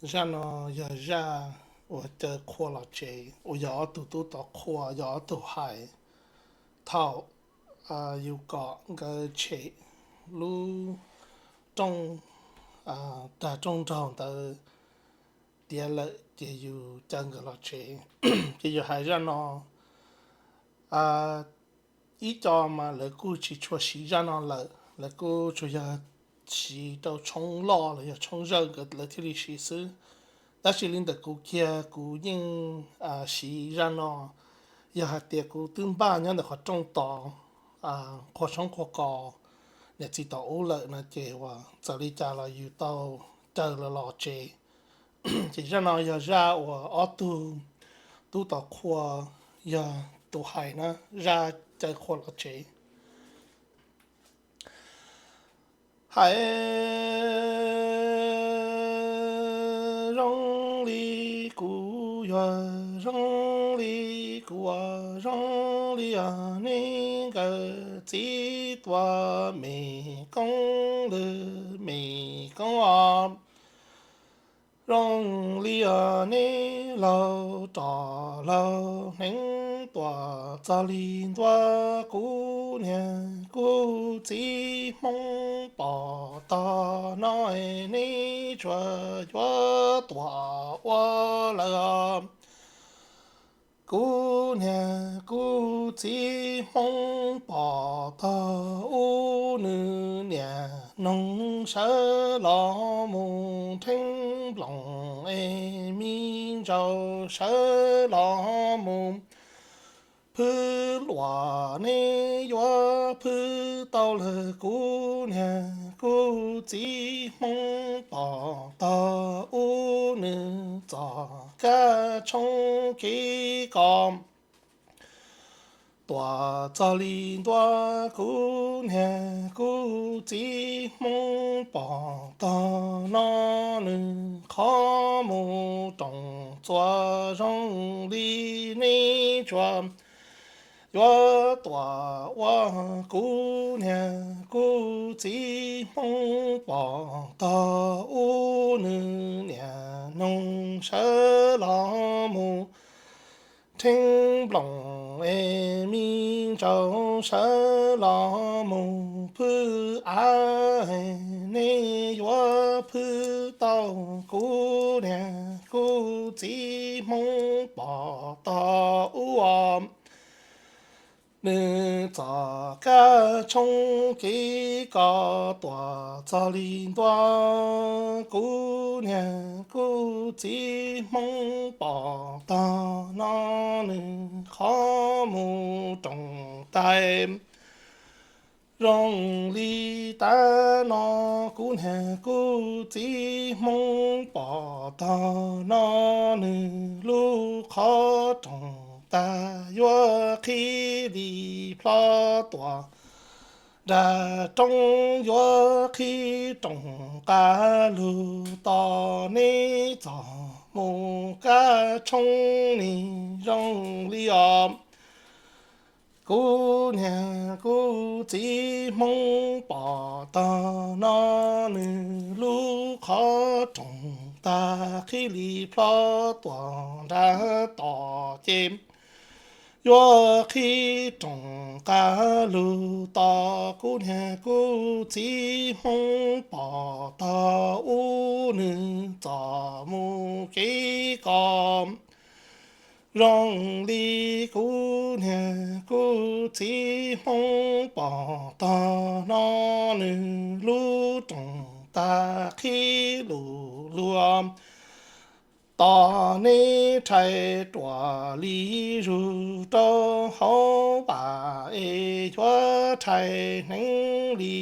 Zaj no yog zaj uas caw qhua los tsev, uas yog ob tug tub tod qhua, yog ob tug hais thaum yus kom nkawd tshem lub rooj, tag rooj nraug ntawd tiav lawm ces yus caw nkawd los tsev. Ces yus hais zaj no, ib co mas lawv kuj tsis tshua siv zaj no lawm, lawv kuj tsuas yog siv rau tshoob loj los yog tshoob zawj nkawd lawv thiaj li siv xwb. Tab sis li ntawm kuv kiag kuv yeej siv zaj no, yog hais tias kuv twb npaj nyob ntawm qhov rooj tod, qhua tshoob qhua kos, niam txiv tom ub lawm no ces uas txawm li cas los yus tau caw lawv los tsev. Ces zaj no yog zaj uas ob tug tub tod qhua, yog tus hais na, zaj caw qhua los tsev. Hais zoo li kuv yuav zoo li kuv ua zoo li os, neb nkawd txiv tua me koob lwm me koob os. Zoo li os, neb laug rov laug hneev tuaj txog li ntua, kuv niag kuv txiv Hmoob pom tog no, neb tsuas yuav tuaj ua lawm. Kuv niag kuv txiv Hmoob pom tog ub, nws niam noog sawv los mus nrheeb nploos es me ntsaus sawv los mus phwj luam, neb yuav phwj tau lawm. Kuv niag kuv txiv Hmoob pom tog ub, nws txoj kab tshoob kev kos tuaj txog li ntua, kuv niag kuv txiv Hmoob pom tog no, nws qhov mus roos txuas zoo li neb tsuas yuav tuaj ua. Kuv niag kuv txiv Hmoob pom tog ub, nws niam noog sawv los mus nrheeb nploos es me ntsaus sawv los mus phwj av, neb yuav phwj tau. Kuv niag kuv txiv Hmoob pom tog ub, nws txoj kab tshoob kev kos tuaj txog li ntua, kuv niag kuv txiv Hmoob pom tog no, nws qhov mus roos tais zoo li tab no. Kuv niag kuv txiv Hmoob pom tog no, nws lub qhov roos tais yuav qhib li plho tuaj nram roob, yuav qhib roos qab lug tos neb txoj mus kab tshoob ni zoo li os. Kuv niag kuv txiv Hmoob pom tog no, nws lub qhov roos tais qhib li plho tuaj nram toj ces yuav qhib roos qab lug tos. Kuv niag kuv txiv Hmoob pom tog ub, nws txoj mus kev kos zoo li kuv niag kuv txiv Hmoob pom tog no, nws lub roos tais qhib lug luag tos neb rhais ruam li zuj rau hauv vaj es yuav rhais hneev li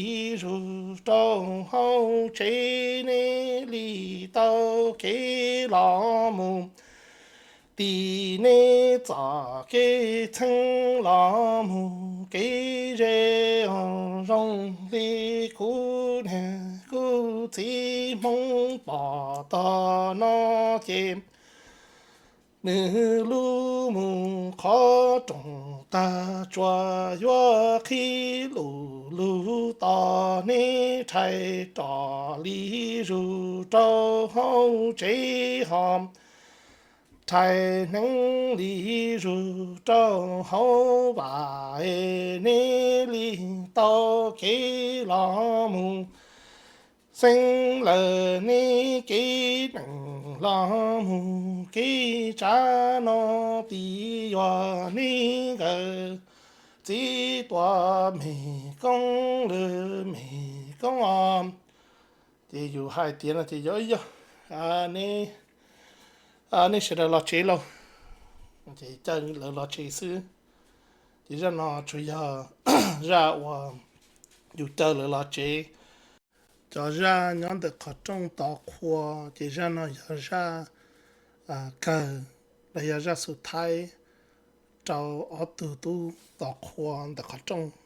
zuj rau hauv tsev, neb li tau kev los mus tim neb txoj kev txheeb los mus kev ze. Zoo li kuv niag kuv txiv Hmoob pom tog no ces nws lub mus qhov roos tais tsuas yuav qhib lug lug tos neb rhais rov li zus rau hauv tsev hos, rhais hneev li zus rau hauv vam, neb li tau kev los mus xeeb lawm neb kev nees los mus kev tsav no, tis yuav neb nkawd txiv tuam me koob lwm me koob os. Ces yus hais tias no ces yog, yog, neb sawv daws los tsev lauj, ces caw lawv los tsev xwb. Ces zaj no tsuas yog zaj uas yus caw lawv los tsev. Cov zaj nyob ntawm qhov rooj tov qhua, ces zaj no yog zaj kawg los yog zaj xub thaib rau ob tug tub tov qhua ntawm qhov rooj.